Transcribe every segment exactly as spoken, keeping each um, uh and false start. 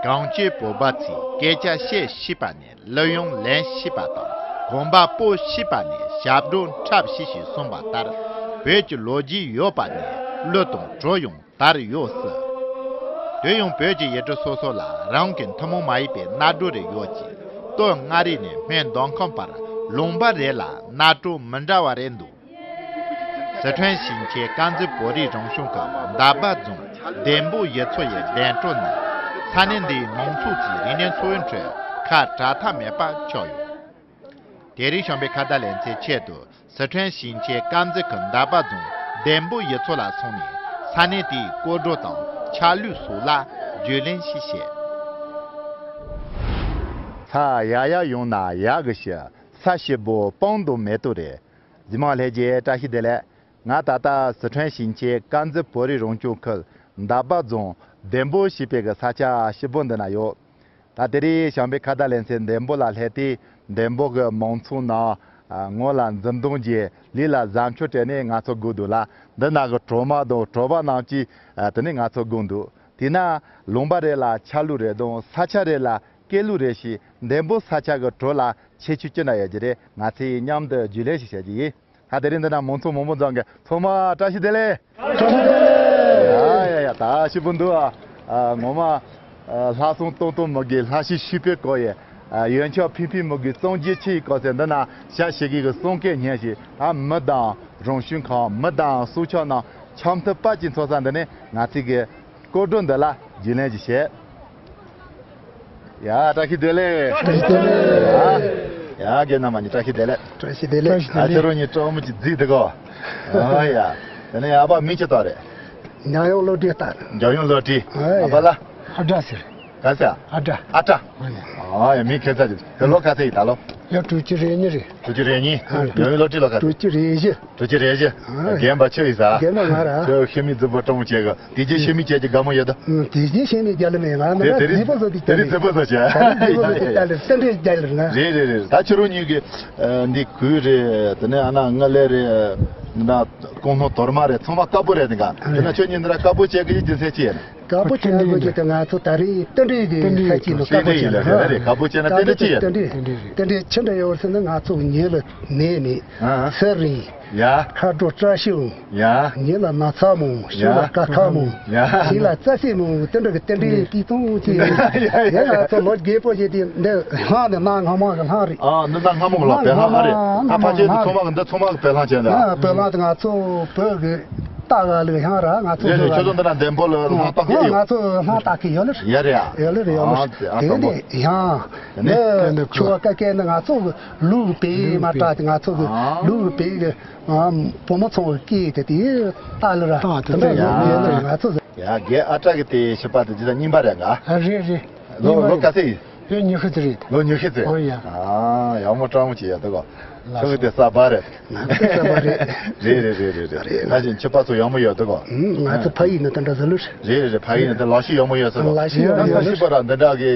གངས་ཅན་བོད་པ་ཚོས་སྐད་ཆ་བཤད་ཤེས་པ་ནས་གླུ་དབྱངས་ལེན་ཤེས་པ་དང་། གོམ་པ་སྤོ་ཤེས་པ་ནས་ཞབས་བྲོ་འཁྲབ་ཤེས་ཞེས་གསུངས་པ་ལྟར། བོད་ཀྱི་ལོ་རྒྱུས་ཡོད་པ་ནས་གླུ་དང་བྲོ་ཡང་དར་ཡོད་སྲིད། དེ་ཡང་བོད་ཀྱི་ཡུལ་གྲུ་སོ་སོ་ལ་རང་གི་ཐུན་མོང་མ་ཡིན་པའི་གནའ་བྲོ་རེ་ཡོད་ཅིང་། སྟོད་མངའ་རིས་ནས་སྨད་མདོ་ཁམས་བར་ལུང་པ་རེ་ལ་གནའ་བྲོ་མི་འདྲ་བ་རེ་འདུག། སི་ཁྲོན་ཞིང་ཆེན་དཀར་མཛེས་བོད་རིགས་རང་སྐྱོང་ཁུལ་འདབ་པ་རྫོང་བདེ་འབོད་ཡུལ་ཚོ་ཡི་བདེ་འགྲོ་ནི་ས་གནས་འདིའི་མང་ཚོགས་ཀྱི་རིག་གནས་འཚོ་བའི་ཁྲོད་ཁ་བྲལ་ཐབས་མེད་པ་ཆགས་ཡོད། དེ་རིང་བྱམས་པའི་ཁ་བརྡ་ལེ་ཚན་ཆེད་དུ་སི་ཁྲོན་ཞིང་ཆེན་དཀར་མཛེས་ཁུལ་འདབ་པ་རྫོང་བདེ་འབོད་ཡུལ་ཚོ་ལ་སོང་ནས་ས་གནས་དེའི་སྐོར་བྲོ་དང་ཆ་ལུགས་སོགས་ལ་རྒྱུས་ལོན་ཞིག་བྱས། ས་ཡག་ཡག་ཡོང་ན་ཡག་གི་ཤི། ས་ཞིབ་པོ་སྤང་དང་མེ་ཏོག་རེད། གཟིགས་མང་ལྷན་རྒྱས་བཀྲ་ཤིས་བདེ་ལེགས། ང་ད་ལྟ་སི་ཁྲོན་ཞིང་ཆེན་དཀར་མཛེས་བོད་རིགས་རང་སྐྱོང་ཁུལ་འདབ་པ་རྫོང་བདེ་འབོད་ཞེས་པའི་གི་ས་ཆ་ཞིབ་པོ་འདི་ན་ཡོད། ད་དེ་རིང་བྱམས་པའི་ཁ་བརྡ་ལེ་ཚན་བདེ་འབོད་ལ་སླེབས་ཏེ་བདེ་འབོད་གི་མང་ཚོགས་ནང་ངོ་ལ་འཛུམ་གདོང་རྒྱས། ལུས་ལ་གཟབ་མཆོར་སྤྲས་ནས་ང་ཚོ་སྒུག་འདུག་ལ། འདི་ན་གི་གྲོ་མ་དང་གྲོ་པ་རྣམས་ཀྱིས་དེ་ནས་ང་ཚོ་སྒུག་འདུག། དེས་ན་ལུང་པ་རེ་ལ་ཆ་ལུགས་རེ་དང་ས་ཆ་རེ་ལ་སྐད་ལུགས་རེ་ཞིག། བདེ་འབོད་ས་ཆ་གི་བྲོ་ལ་ཁྱད་ཆོས་ཅི་འདྲ་ཡོད་ཀྱི་རེད། ང་ཚོས་མཉམ་དུ་རྒྱུས་ལོན་ཞིག་བྱ་རྒྱུ་ཡིན། ད་དེ་རིང་འདི་ན་མང་ཚོགས་མང་པོ་འཛོམས་ཀྱི། ཚང་མ་བཀྲ་ཤིས་བདེ་ལེགས། བཀྲ་ཤིས་བདེ་ལེགས། ཡ་ཡ་ཡ། ད་ཞིབ་པོ་འདུག་ཨ། ཨ། ངོ་མ་ཨ་ལྷག་བསམ་སྟོང་སྟོང་མི་དགོས། ལྷག་ཤེས་ཤེས་པའི་སྐོར་ཡི། ཨ། ཡོན་ཆབ་ཕིང་ཕིང་མི་དགོས། གཙང་རྒྱལ་ཆུ་ཡི་སྐོར་ཟེར། འདི་ན་ཞག་ཞིག་གི་གསུང་སྐད་སྙན་ཞིང་། ཨ། མི་དང་རང་བྱུང་ཁམས། མི་དང་སྲོག་ཆགས་རྣམས་འཆམ་མཐུན་དཔལ་གྱིས་འཚོ་ས་འདི་ནས་ང་ཚོས་ཀྱི་སྐོར་བྲོ་འདི་ལ་རྒྱུས་ལོན་ཅིག་བྱེད། ཡ། བཀྲ་ཤིས་བདེ་ལེགས། བཀྲ་ཤིས་བདེ་ལེགས། ཡ། ཡ། རྒན་རྣམ་པ་གཉིས་བཀྲ་ཤིས་བདེ་ལེགས། བཀྲ་ཤིས་བདེ་ལེགས། ཨ། ཁྱེད་རང་གཉིས་སྤྲང་མོ་ཅིག་བརྫིས་འདུག་གོ། ཨ་ཡ། དེ་ནས་ཨ་ཕ་མིང་ཅི་བཏགས་རེད། འཇམ་དབྱངས་བློ་གྲོས་བཏགས། འཇམ་དབྱངས་བློ་གྲོས། ཨ་ཡ། ཨ་ཕ་ལ། ཨ་བྲ་ཟེར། ག་ཟེར། ཨ་བྲ། ཨ་བྲ། ཨ་ཡ། ཨ་ཡ། མིང་ཁྱད་མཚར་ཅིག། དེ་ལོ་ག་ཚོད་ཡིན་ད་ལོ། ཡ། དྲུག་ཅུ་རེ་གཉིས་རེད། དྲུག་ཅུ་རེ་གཉིས། ཨ། འཇམ་དབྱངས་བློ་གྲོས་ལོ་ག་ཚོད། དྲུག་ཅུ་རེ་བཞི། དྲུག་ཅུ་རེ་བཞི། ཨ། རྒན་པ་ཁྱོད་ཡིན་ས། རྒན་པ་ང་ར། ཁྱོད་ཤི་མི་རྫི་བོ་སྤྲང་མོ་བྱེད་གི། དེ་རྗེས་ཤི་མི་བྱེད་ཀྱི་དགའ་མོ་ཡོད་ད། ཨ། དེ་རྗེས་ཤི་མི་རྒྱལ་ལ་མེད། ང་ནི་དེ་རིང་རྫི་བོ་བཟོ་དེ་དེ་རིང་རྫི་བོ་བཟོ་བྱས། རྫི་བོ་བཟོ་དེ་རྒྱལ་ལ། རྟེན་འབྲེལ་རྒྱལ་ལ་ང་། རེད་རེད་རེད། ད་ཁྱོད་རང་གཉིས་ཀྱི་འདི་གོས་རེད། དེ་ནས་ཨ་ན་ང་ལས་རེད། ན་ཀོང་ནོ་དོར་མ་རེད། ཚང་མ་དཀར་པོ་རེད། དེ་ག་དེ་ན་ཁྱོད་གཉིས་འདི་ར་དཀར་པོ་བྱེད་གི་ཡི་རྒྱུ་མཚན་ཅི་ཡིན། དཀར་པོ་ཆེ་ན་དགོས་ཀྱི་དེ་ང་ཚོ་ད་རེས་རྟེན་འབྲེལ་གྱི་ས་ཆའི་ནང་དཀར་པོ་ཆེ་ན། རྟེན་འབྲེལ་ལ་རེད། དཀར་པོ་ཆེ་ན་རྟེན་འབྲེལ་ཅི་ཡིན། རྟེན་འབྲེལ་རྟེན་འབྲེལ་ཆི་འདྲ་ཡོད་ཟེར་ན། ང་ཚོ་ཉེ་ལ་ནད་མེད། ཨ། ཚེ་རིང་། ཡ། ཁ་དྲོ་བཀྲ་ཤིས་འོང་། ཡ། ཉེ་ལ་ན་ཚ་མོ། ཤི་ལ་ཀ་ཁ་མོ། ཡ། ཤི་ལ་རྩ་སེ་མོ། དེ་འདྲ་གི་རྟེན་འབྲེལ་དེ་ཚོ་ཅི་ཡིན། ཡ་ཡ། ང་ཚོ་ལོ་རྒས་པོ་ཞིག་དེ་འདི་ལྷང་ནི་གནའ་སྔ་མོ་གི་ལྷང་རེད། ཨ། འདི་གནའ་སྔ་མོ་གི་ལྷང་། བོད་ལྷང་རེད། ད་ཕལ་ཆེར་འདི་ཚང་མ་གི་འདི་ཚང་མ་གི་བོད་ལྷང་བྱས་འདི། ཨ། བོད་ལྷང་དེ་ང་ཚོ་བོད་གི་ལྟ་ག་ལུགས་ཡང་ར་ང་ཚོ་རེད་རེད། ཁྱོད་ཚོ་འདི་ན་འདེམས་པོ་ལ་ལྷང་བཏགས་ཀྱི་ཡོད། ང་ཚོ་ལྷང་བཏགས་ཀྱི་ཡོད་ལེ། ཡ་རེད་ཡ། ཡོད་ལེ་རེད་ཡོད་ལེ། ཨ་དེ་དེ་ནས་ཡང་ནི་ཆོ་ག་སྐད་ནི་ང་ཚོ་གི་ལུགས་པའི་མ་དྲག་དེ། ང་ཚོ་གི་ལུགས་པའི་གི་བུ་མོ་ཚོ་གི་སྐད་དེ་དེ་ལྟ་ལེ་ར། ཨ་དེ་དེ་འདྲ་ཡོད་ལེ་རེད། ང་ཚོ་གི། ཡ། རྒན་ཨ་བྲ་གི་དེ་ཤི་པ་དེ་ཇི་ལྟར་རྙིང་པ་རེད་ག། ཨ་རེད་རེད། ལོ་ལོ་ག་ཚོད་ཡིན། ལོ་ཉི་ཤུ་ཙམ་རེད། ལོ་ཉི་ཤུ་ཙམ། ཨོ་ཡ། ཨ། ཡག་མོ་སྤྲང་མོ་ཅིག་ཡོད་འདུག་གོ། ཁྱོད་ཀྱི་དེ་གསར་པ་རེད། ང་ཚོ་གསར་པ་རེད། རེད་རེད་རེད་རེད་རེད། ད་ཅིག་ཁྱོད་པ་ཚོ་ཡག་མོ་ཡོད་འདུག་གོ། ང་ཚོ་ཕ་ཡུལ་ནས་དེ་འདྲ་ཟེར་ལོ། རེད་རེད་རེད། ཕ་ཡུལ་ནས་དེ་ལག་ཤེས་ཡག་མོ་ཡོད་ཟེར་གོ། ལག་ཤེས་ཡག་མོ་ཡོད། ད་ཤི་པ་ར་འདི་འདྲ་གི་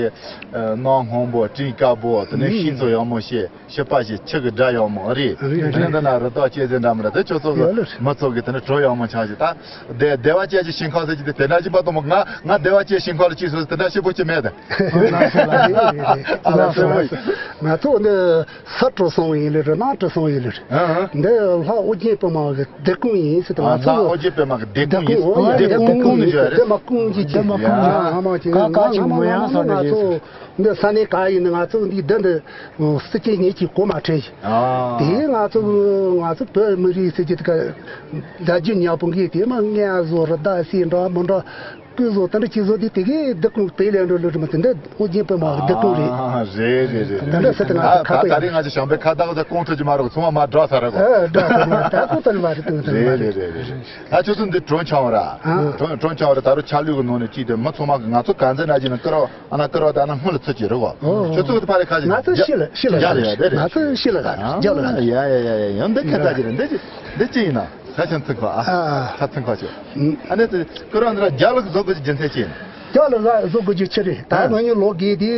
གནའ་སྔོན་པོ་སྤྲིན་དཀར་པོ། དེ་ནས་ཤིང་ཚོ་ཡག་མོ་ཤེས། ཤི་པ་ཞིག་ཆུ་གི་སྒྲ་ཡག་མོ་རེད། རེད་རེད། དེ་ནས་འདི་ན་རི་དྭགས་གཅན་གཟན་འདྲ་མི་འདྲ་དེ་ཁྱོད་ཚོ་གི་མི་ཚོ་གི་དེ་ནས་བྲོ་ཡག་མོ་འཆང་ཞིག་ད། བདེ་བདེ་བ་ཅན་གྱི་ཞིང་ཁམས་ཟེར་གྱི་དེ་དེ་འདྲ་ཅིག་པ་དང་མོ། ང་ང་བདེ་བ་ཅན་ཞིང་ཁམས་ལ་སྐྱེས་སོང་ཟེར་དེ་འདྲ་ཞིག་པོ་ཅིག་མེད་དེ། ང་ཚོ་འདི་ས་དྲོ་སོང་ཡིན་ལེ་རེད། གནམ་དྲོ་སོང་ཡིན་ལེ་རེད། འདི་ལྷ་ཨོ་རྒྱན་པདྨ་གི་སྡེ་ཁུངས་ཡིན་ཟེར་དུས། ང་ཚོ་ལྷ་ཨོ་རྒྱན་པདྨ་གི་སྡེ་ཁུངས་ཡིན། སྡེ་ཁུངས་ཡིན་ཟེར་དུས། སྡེ་མ་ཁུངས་ཀྱི་སྡེ་མ་ཁུངས་ཀྱི་ང་མ་ཅིག་ང་མ་ང་མ་ང་ཚོ་འདི་ས་གནས་ག་ཡིན་ན། ང་ཚོ་འདི་འདི་འདི་སྲིད་སྐྱེས་ཉིད་ཀྱི་གོ་མ་ཁྲེལ་ཞིག། དེ་ང་ཚོ་ང་ཚོ་བོད་མི་རིགས་ཟེར་གྱི་དེ་ག་ད་རྒྱུ་ཉག་པོ་གི་དེ་མ་ངལ་བཟོ་ར་ད་སེ་འདྲ་མི་འདྲ་ཀུན་བཟོ་དེ་འདྲ་ཅི་བཟོ་དེ་དེ་གའི་སྡེ་ཁུངས་དེ་ལས་འགྲོ་ལོ་རི་མ་དེ་འདྲ་ཨོ་རྒྱན་པདྨ་གི་སྡེ་ཁུངས་རེད། རེད་རེད་རེད། དེ་འདྲ་ཟེར་དེ་ང་ཚོ་ཁ་པོ་ད་རེས་ང་ཚོ་བྱམས་པའི་ཁ་བརྡ་ག་ཚོད་གོང་ཚོད་ཀྱི་མ་རོགས་ཚང་མ་མ་འགྲོ་ས་ར་གོ། ཨ་འགྲོ་ས་མ་ད་ཁོ་ཚོ་ལ་མ་རེད། དེ་ཚོ་རེད་རེད་རེད་རེད། ད་ཁྱོད་ཚོ་འདི་གྲོན་ཆུང་བ་ར། གྲོན་གྲོན་ཆུང་བ་ར། ད་རུང་ཆ་ལུགས་ཀྱི་ནང་ནས་ཅིག་དེ་མི་ཚང་མ་གི་ང་ཚོ་ག་ཚོད་ན་ཅིག་ནི་ཀི་རོ། ཨ་ན་ཀི་རོ་ད་ན་སྔོན་ལ་ཚུད་ཀྱི་རེད་གོ། ཁྱོད་ཚོ་གི་ཕ་རེ་ཁ་ཅིག་ང་ཚོ་ཤི་ལ་ཤི་ལ་རྒྱ་ལ་ཡ་དེ་རེད། ང་ཚོ་ཤི་ལ་རྒྱ་ལ་ཡ་ཡ་ཡ་ཡ། ཡང་འདི་ཁ་ད་ཅིག་རེད། འདི་ཅི་འདི་ཅི་ཡིན་ན་ས་ཆ་མཚན་ཁོ་ཨ། ཨ་ས་མཚན་ཁོ་ཆོ། ཨ་ནི་དེ་ཀི་རོ་འདི་ར་རྒྱ་ལ་བཟོ་དགོས་ཀྱི་རྒྱུ་མཚན་ཅི་ཡིན། རྒྱ་ལ་བཟོ་དགོས་ཀྱི་ཆི་རེད། ད་ང་གཉིས་ལོ་རྒས་དེ་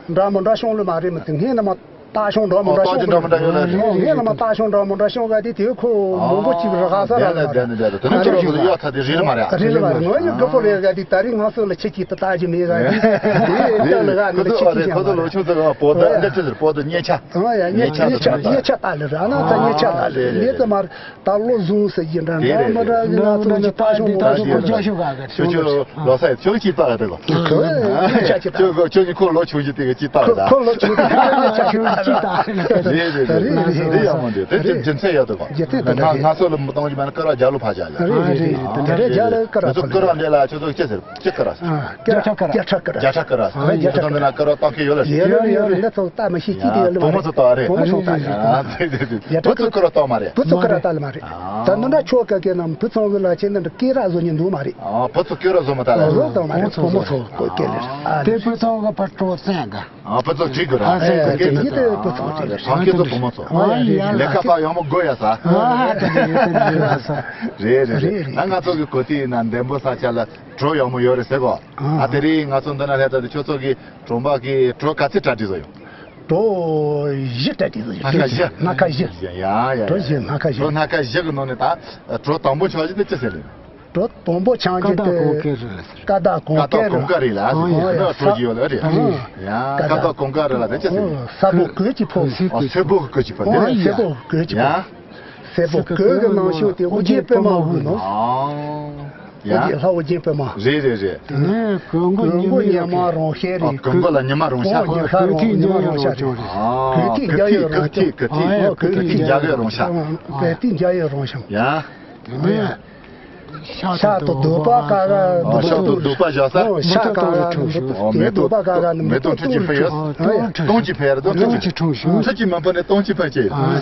འདྲ་མི་འདྲ་བྱུང་ལ་མ་རེད་མི་དེ་སྔན་ན་མ། སྟག་ཤོང་འདྲ་མི་འདྲ། ཨོ་སྟག་ཤོང་འདྲ་མི་འདྲ་ཡོད་ལ་རེད། ངས་ལ་མ་སྟག་ཤོང་འདྲ་མི་འདྲ་ཤོང་ག་དེ་དེ་ཁོ་མང་པོ་གཅིག་ར་ཧ་ས་ར་ལ་ར། རེད་ལ་རེད་ལ། དེ་ནི་ཁྱོད་རང་ཚོ་ལ་གཡག་ཐ་དེ་རེད་མ་རེད། རེད་ལ་མ་རེད། ངོ་ཡི་རྒད་པོ་རེད་ག་དེ་ད་རེས་ང་ཚོ་ལ་ཁྱི་གཅིག་ཏུ་ལྟ་རྒྱུ་མེད་ག་དེ་དེ་ལྟ་ལ་ག་ནི་ཁྱི་གཅིག་ཁྱི་ཁོ་ཚོ་ལོ་ཆུང་ཚོ་ག་པོ་ད་འདི་ཅི་ཟེར་པོ་ད་ཉེ་ཆ། ཨ་ཡ་ཉེ་ཆ་ཉེ་ཆ་ཉེ་ཆ་ལྟ་ལ་ར་ན་ད་ཉེ་ཆ་ལྟ་ལ་རེད་ད་མ་རེད། ད་བློ་བཟུང་ཟེར་གྱི་འདྲ་འདྲ་མ་འདྲ་གི་ང་ཚོ་ནི་ད་ཤོག་ད་ཤོག་ཁོ་ཅག་ཤོག་ག་ག་ཁྱོད་ཁྱོད་ལོ་ས་ཡི་ཁྱོད་ཅིག་ལྟ་ག་དེ་གོ་ཁྱོད་ཁྱོད་ཁྱོད་ཁྱོད་ཁོ་ལོ་ཆུང་ཅིག་དེ་ག་ཅིག་ལྟ་ག་ད་ཁོ་ལོ་ཆུང་ཅིག་ཁྱོད་ཉེ་ཆ་ཤོག་ད་ལ་རེད་རེད་རེད་རེད་ཡག་མོ་འདུག་དེ་ཚོ་རྒྱུ་མཚན་ཡོད་དོ་གོ་རྒྱུ་མཚན་དེ་ང་ང་ཚོ་ལ་མི་གཏོང་རྒྱུ་མེད་ན་ཀ་ར་རྒྱ་ལོ་ཕ་ཅག་ལ་རེད་རེད་རེད་དེ་འདྲ་རྒྱ་ལ་ཀ་ར་ཁྱོད་ཚོ་ཀ་ར་འདྲེ་ལ་ཁྱོད་ཚོ་ཅི་ཟེར། ཅི་ཀ་ར། ཨ། བརྒྱ་ཕྲག་ཀ་ར། བརྒྱ་ཕྲག་ཀ་ར། བརྒྱ་ཕྲག་ཀ་ར། ཨ། བརྒྱ་ཕྲག་ཀ་ར། ཁྱོད་ཚོ་འདི་ན་ཀ་ར་བཏགས་མཁན་ཡོད་ལ་ཡོད་ཡོད་ཡོད་ཡོད། འདི་ཚོ་བཏགས་མ་ཤེས་ཅི་དེ་ཡོད་ལ་བུ་མོ་ཚོ་བཏགས་རེད། བུ་མོ་ཚོ་བཏགས་རེད། ཨ་ཙི་ཙི་ཙི། བུ་ཚོ་ཀ་ར་བཏགས་མ་རེད། བུ་ཚོ་ཀ་ར་བཏགས་ལ་མ་རེད། ད་འདི་འདྲ་ཆོ་ག་གེ་ནམ་བུ་ཚང་གི་ལ་ཆེ་འདི་འདྲ་ཀེ་ར་བཟོ་ཉན་འདུག་མ་རེད། ཨ། བུ་ཚོ་ཀེ་ར་བཟོ་མ་བཏགས་ལ། བཟོ་བཏགས་མ་རེད། བུ་མོ་ཚོ་ཀེ་ལེ་རེད། ཨ། དེ་བུ་ཚང་གི་ཕར་སྤྲོ་བསྲན་ག་ཨ། བུ་ཚོ་ཁྲིད་དགོས་ར། ཨ། ཨ། ཨ། ཁྱེད་ཀྱི་དེ་བུ་ཚོ་ཁྲིད་དགོས། ཨ། ཁྱེད་ཚོ་བུ་མོ་ཚོ། ཨ། ཡ་ལ་ལས་ཀ་ཁྱེད་ཚོ་ཡག་མོ་དགོས་ཡ་ས། ཨ། ཨ། དེ་འདྲ་ཡོད་དེ་འདྲ་ཡོད་ས། རེད་རེད་རེད། རེད་རེད། ད་ང་ཚོ་གི་གོ་ཐིག་ཡིན་ན་འདན་པོ་ས་ཆ་ལ་བྲོ་ཡག་མོ་ཡོད་རེད་ཟེར་གོ། ཨ། ཨ། དེ་རིང་ང་ཚོ་འདི་ན་སླེབས་ད་དེ་ཁྱོད་ཚོ་གི་གྲོང་པ་གི་བྲོ་ག་ཚོད་གྲ་སྒྲིག་བཟོ་ཡོད། བྲོ་བཞི་གྲ་སྒྲིག་བཟོ་ཡོད། སྣ་ཁ་བཞི། སྣ་ཁ་བཞི། ཡ་ཡ་ཡ། བྲོ་བཞི་སྣ་ཁ་བཞི། བྲོ་སྣ་ཁ་བཞི་གི་ནང་ནས་ད་བྲོ་དང་པོ་ཆགས་རྒྱུ་དེ་ཅི་ཟེར་ནས། བྲོ་དང་པོ་ཆགས་རྒྱུ་དེ་ཀ་དག་གོང་ཀེ་རི་ལ་ཟེར། ཀ་དག་གོང་ཀེ་རི། ཀ་དག་གོང་ཀ་རི་ལ་ཟེར། ཨོ་ཡ། ཡ། བྲོ་བཞི་ཡོད་ལ་རེད། ཨོ། ཡ། ཀ་དག་གོང་ཀ་རི་ལ་ཟེར་ཅི་ཟེར་ནས། ཨོ། ས་བོ་གོས་ཀྱི་ཕོ། ཨོ། ས་བོ་གོས་ཀྱི་ཕོ། ཨོ་ཡ། ས་བོ་གོས་ཀྱི་ཕོ། ཡ། ས་བོ་གོས་ཀྱི་ནང་ཤོག་དེ་ཨོ་རྒྱན་པད་མ་དབུས་ནོ། ཨོ། ཡ། ཨོ་རྒྱན་ལྷ་ཨོ་རྒྱན་པད་མ། རེད་རེད་རེད། དེ་ནས་གོས་མགོ་གོས་མགོ་ཉི་མ་རོང་ཤེས་ཨ། རེད། གོས་མགོ་ལ་ཉི་མ་རོང་ཤ། ཨོ་ཉི་མ་རོང་ཉི་མ་རོང་ཤ་རེད། ཨ། གོས་ཐིག་འཇའ་ཡི་རོང་ཤ། གོས་ཐིག་གོས་ཐིག་འཇའ་ཡི་རོང་ཤ། གོས་ཐིག་འཇའ་ཡི་རོང་ཤ། ཡ། དེ་ནས་ཤ་དང་སྡོད་པ་ཀ་ག་ཨ། ཤ་དང་སྡོད་པ་བཞག་ས། ཨོ་ཤ་ཀ་ག་ནི་ཨོ་མེ་ཏོག་སྡོད་པ་ཀ་ག་ནི་མེ་ཏོག་ཁྲི་གཅིག་ཕུལ་ཡོད། ཨོ་སྟོང་གཅིག་ཕུལ་ཡོད། སྟོང་གཅིག་ཁྲུང་བྱུང་། ཁྲི་གཅིག་མ་ཕུལ་ནས་སྟོང་གཅིག་ཕུལ་ཅེས། ཨ།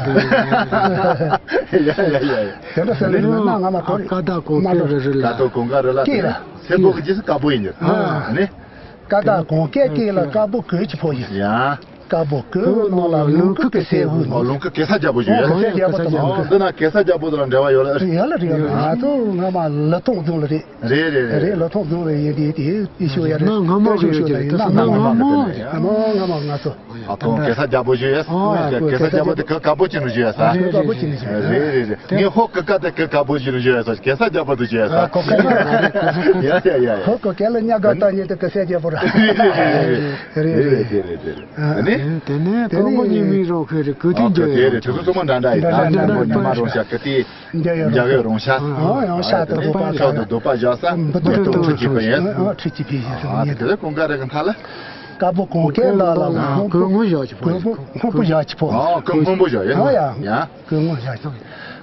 ཡ་ཡ་ཡ་ཡ། དེ་འདྲ་ཟེར་ནས་ན་ང་མ་གོ་རེད། ཀ་དག་གོང་ཀེ་རི་རི་ལ། ཀ་དག་གོང་ཀ་རི་ལ། ཀེ་ལ། སེར་པོ་གི་རྗེས་སུ་དཀར་པོ་ཡིན་གྱི། ཨ་ནི། ཀ་དག་གོང་ཀེ་ཀེ་ལ་དཀར་པོ་གོས་ཀྱི་ཕོ་ཡིན། ཡ། དཀར་པོ་གོས་ནང་ལ་ལོངས་སྐུ་གེ་སར་དབུས་ནོ། ལོངས་སྐུ་གེ་སར་རྒྱལ་པོ་བཞུགས་ཡ། གེ་སར་རྒྱལ་པོ་དང་། འདི་ན་གེ་སར་རྒྱལ་པོ་དང་འབྲེལ་བ་ཡོད་ལ། ཡོད་ལ་རེད། ང་ཚོ་སྔ་མ་ལི་ཐོག་རྫོང་ལ་རེད། རེད་རེད་རེད། རེད། ལི་ཐོག་རྫོང་ལ་ཡིན་དེ་དེ་ཡེ་ཤོ་ཡ་རེད། ན་སྔ་མ་གི་ཡོད་ཀྱི་རེད། ད་སྔ་མ་སྔ་མ་ང་ཚོ། ཨ་ཁོང་གེ་སར་རྒྱལ་པོ་བཞུགས་ཡས། ཨོ་ཡ། གེ་སར་རྒྱལ་པོ་དེ་གོས་དཀར་པོ་ཅན་ལ་བཞུགས་ཡས་ས། གོས་དཀར་པོ་ཅན་ལ་བཞུགས་ཡས། རེད་རེད་རེད། ངས་ཧོ་གོས་དཀར་དེ་གོས་དཀར་པོ་ཅན་ལ་བཞུགས་ཡས་ས། གེ་སར་རྒྱལ་པོ་དེ་བཞུགས་ཡས་ས། ཨ་ཁོ་གེ་སར་རྒྱལ་པོ་རེད། གེ་སར། ཡ་ཡ་ཡ་ཡ། ཧོ་གོས་དཀར་ལ་གཉའ་ག་བཏགས་ཉིད་དུ་གེ་སར་རྒྱལ་པོ་རེད། རེད་རེད་རེད་རེད། རེད་རེད་རེད་རེད། ཨ་ནི། དེ་ནས་དེ་ནས་གོས་མགོ་ཉི་མའི་རོང་ཤེས་རེད། གོས་ཐིག་འཇའ་ཡི་རོང་ཤ། དེ་རེད། དེ་ཚོ་ཚང་མ་འདྲ་འདྲ་ཡིན། འདྲ་འདྲ་ད་གོས་མགོ་ཉི་མ་རོང་ཤ། གོས་ཐིག་འཇའ་ཡི་རོང་ཤ། འཇའ་ཡི་རོང་ཤ། ཨ་ཡང་ཤ་དང་སྡོད་པ་ཤ་དང་སྡོད་པ་བཞག་ས། འབུ་ཏོ་ཏོ་ཁྲི་གཅིག་ཕུལ་ཡས། ཨ་ཁྲི་གཅིག་ཕུལ་ཡས། ཨ་དེ་ལས་གོས་དཀར་རེ་གི་མཐའ་ལ། དཀར་པོ་གོང་ཀེ་ལ་ལ་ལ་སྔོན་པོ། གོས་སྔོན་བཞག་གི་ཕོ་ཡིན། སྔོན་པོ་བཞག་གི་ཕོ། ཨ་གོས་སྔོན་པོ་བཞག་ཡས། ཨ་ཡ། ཡ། གོས་སྔོན་བཞག་གི་ཕོ།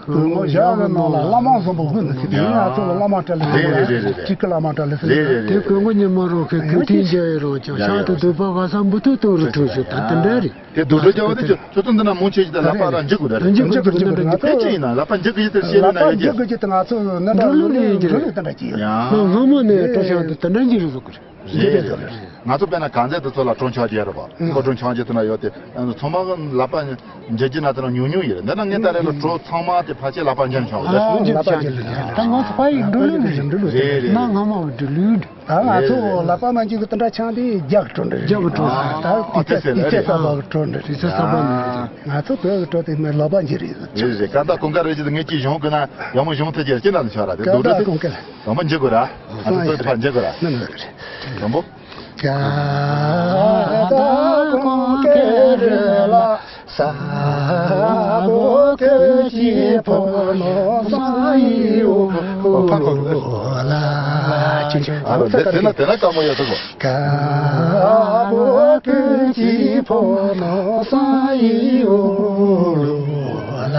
གོས་སྔོན་བཞག་གི་ནང་ལ་བླ་མ་བཟང་པོ་དབུས་ནས་ཟེར་དེ་ང་ཚོ་ལ་བླ་མ་བཀྲ་ལི་ཟེར། རེད་རེད་རེད་རེད། སྤྲུལ་སྐུ་བླ་མ་བཀྲ་ལི་ཟེར། རེད་རེད་དེ་རེད། གོས་མགོ་ཉི་མ་རོང་ཤ། གོས་ཐིག་འཇའ་ཡི་རོང་ཤ། ཤ་དང་སྡོད་པ་ག་ས། འབུ་ཏོ་ཏོ་རུ་ཁྲུས་ཤོག་ད་དེ་འདྲ་རེད། དེ་རྡོ་གྲུབ་རྒྱལ་པོ་དེ་ཁྱོད་ཁྱོད་ཚོ་འདི་ན་མོ་ཆེ་ཞིག་དང་ལག་པ་རང་འཇུ་དགོས་རེད། འཇུ་དགོས་འཇུ་དགོས་འཇུ་དགོས། དེ་ཅི་ཡིན་ན་ལག་པ་འཇུ་དགོས་ཡིན་ན་ཡ་ལག་པ་འཇུ་དགོས་ཀྱི་དེ་ང་ཚོ་ནི་འགྲོ་ལུགས་ལས་ཡིན་གྱི་རེད། འགྲོ་ལུགས་དེ་འདྲ་ཅིག་ཡོད། ཡ། སྔ་མོ་ནས་སྤྲོ་ཤག་དེ་དེ་འདྲ་འཇུ་རུ་བཟོ་དགོས་རེད། རེད་རེད་རེད། ང་ཚོ་དཔེར་ན་གང་ཚད་དུ་ཚོ་ལ་གྲོང་ཆོག་རྒྱལ་རེད་པ། ཁོ་གྲོང་ཆོག་རྒྱལ་དུ་ན་ཡོད་དེ། ཚང་མ་གི་ལག་པ་འཇུ་རྒྱུ་ན་དེ་ན་ཉུང་ཉུང་ཡོད་རེད། འདི་ན་ངས་ད་རེས་ལ་གྲོ་ཚང་མ་དེ་ཕལ་ཆེར་ལག་པ་འཇུ་ཆོག་རེད། ཨ་འཇུ་ཆོག་རེད། ད་ང་ཚོ་ཕ་ཡི་འགྲོ་ལུགས་རེད། རེད་རེད། ན་སྔ་མ་གི་འགྲོ་ལུགས་རེད། ད་ང་ཚོ་ལག་པ་མ་འཇུ་གི་དེ་འདྲ་ཆང་དེ་རྒྱ་གི་གྲོ་འདྲ་རེད། རྒྱ་གི་གྲོ་རེད། ད་དེ་ཚེ་དེ་ཚེ་ས་བ་གི་གྲོ་འདྲ་རེད། དེ་ཚེ་ས་བ་ནི་རེད། ང་ཚོ་བོད་གི་གྲོ་དེ་མི་ལག་པ་འཇུ་རེད། རེད་རེད། གང་ལྟར་གོང་དཀར་རེད་ཅེས་ངས་ཅིག་གཞུང་གི་ན་ཡག་མོ་གཞུང་ཐད་ཀྱི་ཅི་ན་ཆོག་ར་དེ་གང་རྡོག་ལྟར་སྒྲ་དེ་གོང་དཀར། དང་པོ་འཇུ་དགོས་ར། ང་ཚོ་ཚོ་དེ་ཕར་འཇུ་དགོས་ར། ནི་ནི་རེད། དང་པོ། ག་ད་གོང་ཀེ་རི་ལ་ས་བོ་ཀེ་ཅི་ཕོ་ནོ་ས་ཡི་འོ་ལ་ཅི། ཨ་ལོ་དེ་དེ་ན་དེ་ན་དཀའ་མོ་ཡོད་དོ་གོ། ག་བོ་ཀེ་ཅི་ཕོ་ནོ་ས་ཡི་འོ་ལ་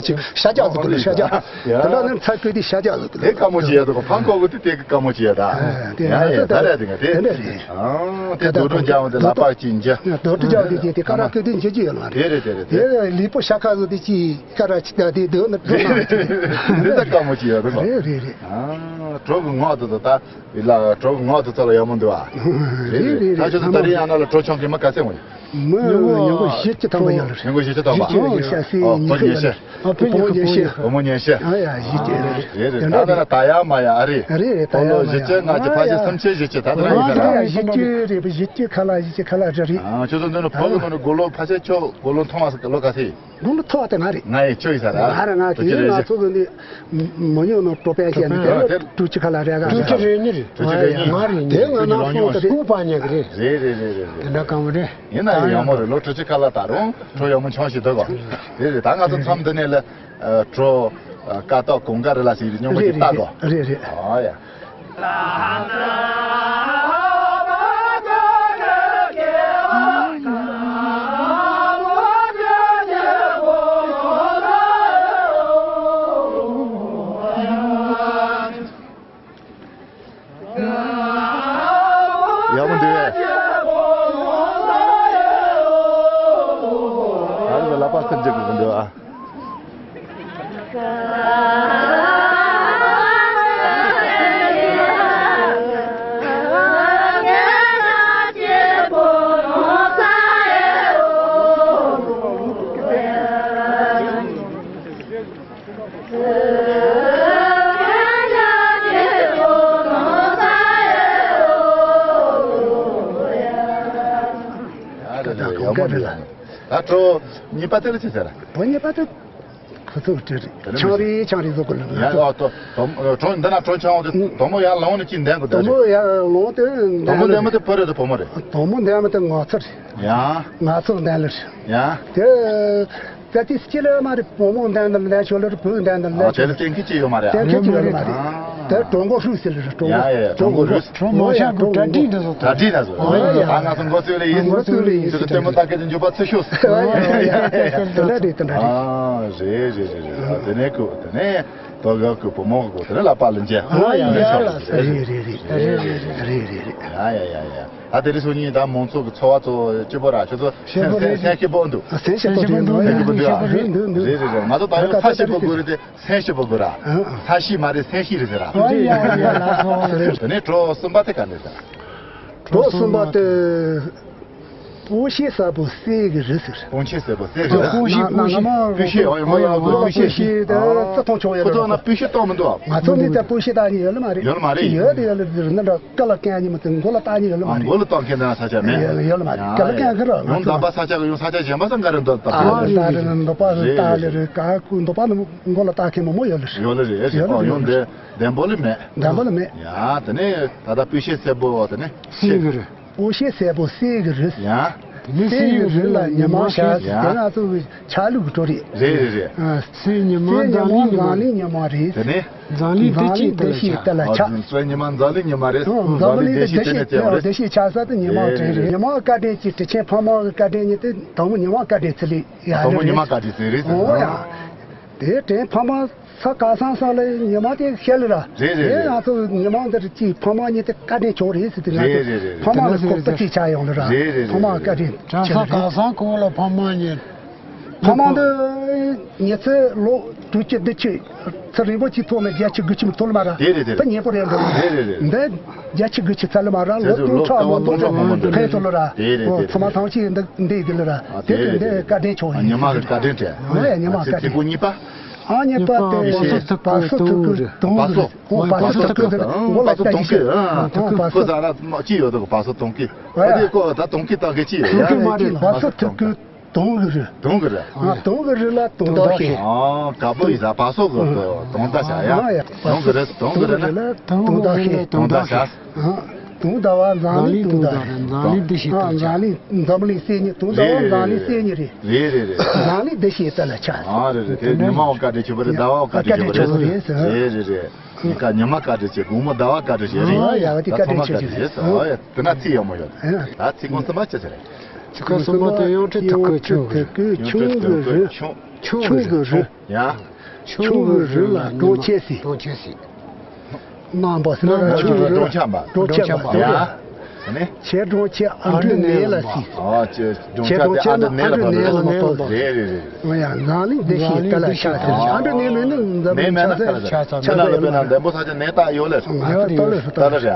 ཅི། ཤ་རྒྱགས་ཟེར་གི་ལ་ཤ་རྒྱགས། ཡ། དེ་འདྲ་ནི་ཚ་ཀུ་དེ་ཤ་རྒྱགས་ཟེར་གི་ལ། དེ་དཀའ་མོ་ཅི་ཡོད་དོ་གོ། ཕང་ཀོ་གི་དེ་དེ་གི་དཀའ་མོ་ཅི་ཡོད་ད། ཨ་དེ་ཡ་ཡ་ད་ར་དེ་ག་དེ། དེ་འདྲ་རེད། ཨ་དེ་རྡོ་གྲུབ་རྒྱལ་པོ་དེ་ལག་པ་ཅིག་འཇུ། རྡོ་གྲུབ་རྒྱལ་པོ་དེ་དེ་ཀ་ར་ཀི་དེ་འཇུ་རྒྱུ་ཡོད་ལ་རེད། དེ་རེད་དེ་རེད་དེ། དེ་ལུས་པོ་ཤ་ཁ་བཟོ་དེ་ཅི་ཀ་ར་ཅི་ད་དེ་སྡོད་ན་སྡོད་ན། དེ་ད་དཀའ་མོ་ཅི་ཡོད་རེད་གོ། རེད་རེད་རེད། ཨ། གྲོ་གི་ངོགས་དེ་ཚོ་ད་ལ་གྲོ་གི་ངོགས་དེ་ཚོ་ལ་ཡག་མོ་འདུག་བ། རེད་རེད། ད་ཁྱོད་ཚོ་ད་རེས་ཡང་ན་ལ་གྲོ་ཆང་གི་མི་ག་ཚད་འོང་། མི་ཉིས་སྟོང་བཞི་བཅུ་ཐམ་པ་ཡོད་ལ། ཉིས་སྟོང་བཞི་བཅུ་ཐམ་པ། ཨོ་ཤ་སི་ཨོ་ཉི་ཤུ་ཡོད་ལ། ཨ་བུ་ཉི་ཤུ། བུ་མོ་ཉི་ཤུ། ཨ་ཡ་བཞི་བཅུ་རེད། རེད་རེད། ད་ད་ད་ཡག་མ་ཡག་ཨ་རེད། རེད་རེད། ད་ཡག་མ་ཡག་བཞི་བཅུ་ལྔ་བཅུ་ཕལ་ཆེར་སུམ་ཅུ་བཞི་བཅུ་ད་ད་ཡག་ཡིན་ས་རེད། བཞི་བཅུ་རེད། བཞི་བཅུ་ཁ་ལག་བཞི་བཅུ་ཁ་ལག་རེད། ཨ་ཁྱོད་ཚོ་འདི་ནི་ཕོ་གི་ནང་ནས་སྒོ་ལོག་ཕལ་ཆེར་ཁྱོད་སྒོ་ལོག་མཐོང་བ་ལོ་ག་ཚོད་ཡིན། དགུང་ལོ་མཐོ་བ་དེ་ང་རེད། ང་ཡི་ཁྱོད་ཡིན་ས་ར། ང་རེད། ང་དེ་ང་ཚོ་གི་འདི་མི་ཉུང་ནོ་སྤྲོ་པའི་ཞལ་འདི་དེ་ལ་དྲུག་ཅུ་ཁ་ལ་རེད་ག་དྲུག་ཅུ་རེད་ནི་རེད། དྲུག་ཅུ་རེད་ནི། ང་རེད་ནི། དེ་ང་ན་སོང་དེ་རེད། སྐུ་པ་ཉག་གི་རེད། རེད་རེད་རེད་རེད། དེ་འདྲ་གང་མ་རེད། ཡིན་ན་ཡང་ཡག་མོ་རེད། ལོ་དྲུག་ཅུ་ཁ་ལ་ད་རུང་ཁྲོ་ཡག་མོ་ཆང་ཞིག་འདུག་ག་རེད་རེད། ད་ང་ཚོ་མཚམས་འདི་ནས་ལ་ཁྲོ་ཀ་ཏོག་གོང་ཀ་རེད་ལ་ཞིག་རེད། སྙོམས་པོ་ཞིག་ལྟ་དགོ། རེད་རེད། ཨ་ཡ། ཡག་པོ་འདུག་གས། ད་རེས་ལ་པ་སེམས་ཅན་གྱི་འདུག་ཨ། ད་གྲོ་གཉིས་པ་དེ་ལ་ཅི་ཟེར། བོ་གཉིས་པ་དེ་ཁོ་ཚོ་སྤྲེལ་རེད། ཆང་རེད། ཆང་རེད་བཟོ་དགོས་ལ། ཡ་ཨ་ཏོ་དོ་གྲོ་འདི་ན་གྲོ་ཆང་འོ་དེ་དོ་མོ་ཡར་ལོང་ནས་ཅི་འདན་དགོས། དོ་མོ་ཡར་ལོང་དེ་དོ་མོ་འདན་མོ་དེ་བུ་རེད་དོ་བུ་མོ་རེད། དོ་མོ་འདན་མོ་དེ་ང་ཚོ་རེད། ཡ། ང་ཚོ་འདན་ལ་རེད། ཡ། དེ། ད་ལྟའི་སྤྱི་ལོ་མ་རེད། བུ་མོ་འདན་ལ་ལས་ཆོག་ལ་རེད། བུ་འདན་ལ་ལས་ཆོག་ལ་རེད། དེ་ལ་གཏན་འཁེལ་ཅི་ཡོད་མ་རེད། གཏན་འཁེལ་ཅི་ཡོད་མ་རེད། དེ་གྲོ་མགོ་ཧྲུག་ཟེར་ལ་རེད། གྲོ་མགོ། ཡ་ཡ་གྲོ་མགོ་ཧྲུག་གྲོ་མ་ཤ་གུ་གྲ་སྒྲིག་འདི་ཚོ་གྲ་སྒྲིག་ན་ཚོ། ཨ་ང་ཚོ་མགོ་ཚོས་ལ་ཡིན། མགོ་ཚོས་ལ་ཡིན། ཚོ་ལྟད་མོ་ལྟ་མཁན་དེ་འཇུག་པ་ཚོ་ཤོག་དེ་འདྲ་རེད། དེ་འདྲ་རེད། ཨ་རེད་རེད་རེད་རེད། དེ་ནས་གུ་དེ་ནས་དོ་ག་གུ་བུ་མོ་གུ་དེ་ནས་ལ་པ་ལ་འཇལ། ཨ་ཡ་ལ་རེད་རེད་རེད་རེད་རེད་རེད་རེད། ཡ་ཡ་ཡ་ཡ། ད་དེ་རིང་སང་ཉིན་ད་མང་ཚོགས་ཀྱི་འཚོ་བ་ཚོ་སྐྱིད་པོ་ར། ཁྱོད་ཚོ་སེམས་སེམས་སེམས་སྐྱིད་པོ་འདུག་སེམས་སྐྱིད་པོ་འདུག་སེམས་སྐྱིད་པོ་འདུག་ཨ། རེད་རེད་རེད། ང་ཚོ་ད་ཡང་ས་སྐྱིད་པོ་དགོས་རེད་དེ། སེམས་སྐྱིད་པོ་དགོས་ར། ཨ། ས་གཞི་མ་རེད། སེམས་གཤིས་རེད་ཟེར་ར། ཨ་ཡ་ཡ་ལ་སོང་། དེ་ནས་གྲོ་གསུམ་པ་དེ་ག་འདྲ་ཟེར། གྲོ་གསུམ་པ་དེ། སྤུ་ཤད་གསལ་པོ་གསེར་གྱི་རི་ཟེར། སྤུ་ཤད་གསལ་པོ་གསེར་གྱི་རི། སྤུ་ཤད་སྤུ་ཤད། སྤུ་ཤད་ཨོ་ཡ་མོ་ཡ་སྤུ་ཤད་སྤུ་ཤད་དེ་རྩི་མཐོང་ཆོག་ཡོད་རེད། ཁོ་ཚོ་ན་སྤུ་ཤད་གཏོང་མི་འདུག་ང་ཚོ་ནི་ད་སྤུ་ཤད་ད་ཡོད་ལ་མ་རེད། ཡོད་ལ་མ་རེད། ཡོད་དེ་ཡོད་ལ་རི་ནི་འདྲ། ཀ་ལ་ཀན་ཉི་མ་དེ་མགོ་ལ་བཏགས་ཉི་ཡོད་ལ་མ་རེད། མགོ་ལ་བཏགས་མཁན་དེ་ས་ཆ་མེད། ཡོད་ལ་མ་རེད། ཀ་ལ་ཀན་གི་ར། ཡང་འདབ་པ་ས་ཆ་གི་ཡང་ས་ཆ་གཞན་པ་ས་འགའ་རེ་འདོད་བཏགས། ཨ་རེད། ད་རེད། འདབ་པ་རེད། ད་ལེ་རེད། ཀ་ཀུ་འདབ་པ་ནི་མགོ་ལ་བཏགས་མཁན་མང་པོ་ཡོད་ལ་རེད། ཡོད་ལ་རེད། ཡོད་ལ་ཡང་རེད། འདི་འདན་པོ་ལ་མེད། འདན་པོ་ལ་མེད། ཡ་དེ་ནས་ད་ལྟ་སྤུ་ཤད་གསལ་པོ་དེ་ནས་སེང་གི་རི། སྤུ་ཤད་གསལ་པོ་གསེར་གྱི་རི། ཡ། གསེར་གྱི་རི་ལ་ཉི་མ་ཤར་ཟེར། དེ་ང་ཚོ་གི་ཆ་ལུགས་ཀྱི་བྲོ་རེད། རེད་རེད་རེད། ཨ། གསེར་ཉི་མ་གསེར་ཉི་མ་འཛམ་གླིང་ཉི་མ་རེད། དེ་ནས། འཛམ་གླིང་བདེ་སྐྱིད་དེ་ལ་ཆགས། ཨ། གསེར་ཉི་མ་འཛམ་གླིང་ཉི་མ་རེད། འཛམ་གླིང་བདེ་སྐྱིད་དེ་ནས་བདེ་སྐྱིད་ཆགས་ས་དེ་ཉི་མ་དེ་རེད། རེད་རེད། ཉི་མ་བཀའ་དྲིན་གྱི་དྲིན་ཆེན་ཕ་མ་གི་བཀའ་དྲིན་ཉིད་དེ་དང་པོ་ཉི་མ་བཀའ་དྲིན་ཚེ་ལས་ཡ་དང་པོ་ཉི་མ་བཀའ་དྲིན་ཚེ་རེད་ཟེར། འོ་ཡ། དེ་དྲིན་ཕ་མ། ས་ག་སང་སང་ལ་ཉི་མ་དེ་ཤར་ལ་ར། རེད་རེད་རེད། ང་ཚོ་ཉི་མ་འདིར་ཅིག་ཕ་མ་གཉིས་དེ་བཀའ་དྲིན་ཆོག་རེད་ཟེར་དུས་ང་ཚོ། རེད་རེད་རེད། ཕ་མ་ལ་གོ་བརྡ་ཅིག་ཆགས་ཡོང་ལ་ར། རེད་རེད། ཕ་མ་བཀའ་དྲིན་ཆེ་ས་རེད། ག་སང་གོང་ལ་ཕ་མ་གཉིས། ཕ་མ་འདི་ཉི་ཚེ་ལོ་དྲུག་ཅུ་བདུན་ཅུ་ཚེ་རིང་པོ་ཅིག་ཐོག་ནས་བརྒྱད་ཅུ་དགུ་ཅུ་མ་ཐོག་ལ་མ་ར། རེད་རེད་རེད། ད་ཉེ་པོ་རེད་འགྲོ། རེད་རེད་རེད། འདི་བརྒྱད་ཅུ་དགུ་ཅུ་ཚར་ལ་མ་ར། ལོ་སྟོང་ཕྲག་མང་པོ་ཕན་ཐོགས་ལ་ར། རེད་རེད་རེད། ཚང་མ་ཐང་ཆེ་འདི་འདི་གི་ལ་ར། དེ་དེ་འདི་བཀའ་དྲིན་ཆོག་ཡིན། ཉི་མ་གི་བཀའ་དྲིན་དྲན། ཨ་ཡ་ཉི་མ་བཀའ་དྲིན། ཚེ་གོ་གཉིས་པ། ཨ་ཉི་པ་དེ་བ་སོ་ཐུབ་ཀུ་དུང་། བ་སོ། ཨོ་བ་སོ་ཐུབ་ཀུ་དུང་། ཨོ་བ་སོ་ཐུབ་ཀུ། ཨ་ཁོ་ཟ་ན་ཅི་ཡོད་དོ་བ་སོ་ཐུབ་ཀུ། ཨ་དེ་ཁོ་ད་ཐུབ་ཀུ་ད་གི་ཅི་ཡོད་ཡ། བ་སོ་ཐུབ་ཀུ་དུང་གི་རི། དུང་གི་རི། ཨ་དུང་གི་རི་ལ་དུང་ཟླ་ཤེས། ཨ་དཀར་པོ་ཡི་ཟ་བ་སོ་གི་དུང་ཟླ་བྱ་ཡ། དུང་གི་རི་དུང་གི་རི་ལ་དུང་ཟླ་ཤེས། དུང་ཟླ་བྱ། དུང་ཟླ་བ་འཛམ་གླིང་དུང་ཟླ་རེད། འཛམ་གླིང་བདེ་སྐྱིད་དང་ཆ། འཛམ་གླིང་འཛམ་གླིང་གསེར་ཉི། དུང་ཟླ་བ་འཛམ་གླིང་གསེར་ཉི་རེད། རེད་རེད་རེད། འཛམ་གླིང་བདེ་སྐྱིད་དེ་ལ་ཆགས། ཨ་རེད་རེད། དེ་ཉི་མ་བ་བཀའ་དྲིན་ཆེ་བ་རེད། ཟླ་བ་བ་བཀའ་དྲིན་ཆེ་བ་རེད། རེད་ཟེར། རེད་རེད་རེད། ཉི་ཀ་ཉི་མ་བཀའ་དྲིན་ཆེ། དགོང་མོ་ཟླ་བ་བཀའ་དྲིན་ཆེ་རེད། ཨ་ཡ་བ་དེ་བཀའ་དྲིན་ཆེ་ཟེར། ཨ་ཡ་དེ་ན་ཚིག་ཡག་མོ་ཡོད། ད་ཚིག་གོང་གསུམ་པ་ཅི་ཟེར་རེད། ཚིག་གོང་གསུམ་པ་དེ་ཡང་ཁྲི་ཐུག་གི་ཆུང་གི། ཆུང་གི་རི། ཆུང་གི་རི། ཡ། ཆུང་གི་རི་ལ་གྲོང་ཁྱེར་ཟེར། གྲོང་ཁྱེར་ཟེར། རྣམ་པ་ཟེར་ན་ཆུང་གི་རི་ལ་གྲོང་ཁྱེར་མ། གྲོང་ཁྱེར་མ། ཡ། ནས། ཁྱེད་གྲོང་ཁྱེར་ཨ་འབྲུ་ནས་ལ་སྲིད། ཨ་ཅེ་གྲོང་ཁྱེར་དེ་ཨ་འབྲུ་ནས་ལ་བབས་རེད། རེད་རེད་རེད། ང་ཡང་ནང་ལས་འདི་ཤེས་ལྟ་ལ་ཤ་ཟེར། ཨ་འབྲུ་ནས་མེད་ན་འཛམ་བུའི་ནས་མེད་ན་ཆ་ཚང་ཆ་ཚང་ཡོད་ལ། འདན་པོ་ས་ཆ་ནས་ད་ཡོད་ལ། ང་ཡང་ལྟ་ལ་ལྟ་ལ་རེད།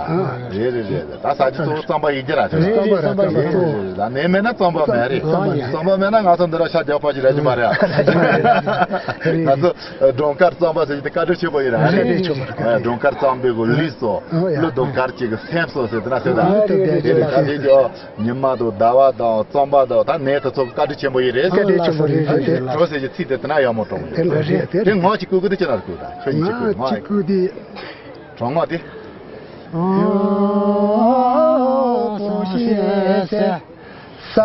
རེད་རེད་རེད། ད་ས་ཆ་གཙོ་བོ་རྩམ་པ་ཡིན་གྱི་ར། རྩམ་པ་རེད། རྩམ་པ་གཙོ་བོ། ད་ནས་མེད་ན་རྩམ་པ་མེད་རེད། རྩམ་པ་མེད་ན་ང་ཚོ་འདི་ར་ཤ་རྒྱག་པ་ཅིག་ར་ཅི་མ་རེད། ང་ཚོ་སྒྲོལ་དཀར་རྩམ་པ་ཟེར་གྱི་དེ་བཀའ་དྲིན་ཆེན་པོ་ཡིན་ར། རེད་རེད། ཆུང་མ་རེད། སྒྲོལ་དཀར་རྩམ་པའི་གོ་ལུས་སོ། ཨོ་ཡ། ཀླུ་གདོང་དཀར་གྱི་གི་སེམས་སོ་ཟེར་དེ་ན་ཟེར་ད། ཨ་དེ་དེ་དེ་དེ་ད་དེ་ཀྱོ་ཉི་མ་དང་ཟླ་བ་དང་རྩམ་པ་དང་ད་ནས་དེ་ཚོ་བཀའ་དྲིན་ཆེན་པོ་ཡིན་རེད། བཀའ་དྲིན་ཆེན་པོ་རེད། རེད་རེད། གྲོ་ཟེར་གྱི་ཚིག་དེ་དེ་ན་ཡག་མོ་གྲོང་ཡོད། དེ་འདྲ་རེད། དེ་ངག་གཅིག་བཀོད་གི་དེ་ཅི་ན་བཀོད་ད་ཁྱོད་གཉིས་ཀྱིས་བཀོད། ངག་གཅིག་བཀོད་དེ། གྲོང་ངག་དེ། ས་